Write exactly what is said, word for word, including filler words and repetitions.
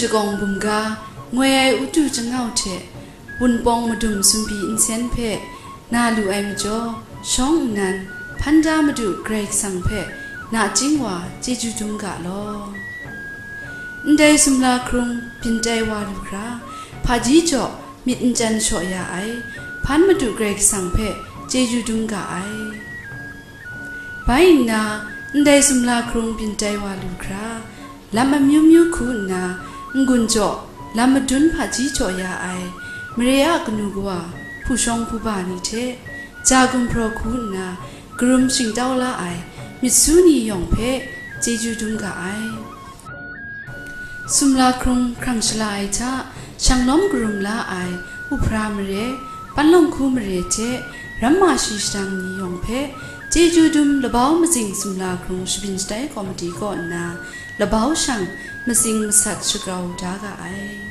Shagawng bumga, ngoi ai utu chyangau hte, Wunpawng madum sumhpyi nsen hpe na lu ai majaw, shawng nnan, hpan da Madu Karai Kasang hpe nachying wa chyeju dum ga law. Ndai sumla hkrung byin tai wa lu hkra, hpaji jaw myit n chyan shaw ya ai, hpan Madu Karai Kasang hpe chyeju dum ga ai. Bai nna, ndai sumla hkrung byin tai wa lu hkra, lam amyu myu hku nna, n-gun jaw, lam madun hpaji jaw ya ai, mare a kanu kawa, hpu shawng hpu ba ni hte, ja gumhpraw hku nna, karum shingtau la ai, myit su ni yawng hpe chyeju dum ga ai. Sumla hkrung hkrang shala ai hta, shanglawm karum la ai, uphra mare, panlawng hku mare hte, ramma shi shadang ni yawng hpe, chyeju dum labau matsing sumla hkrung shabyin shatai kawmati kaw nna, labau shang matsing masat shagrau da ga ai.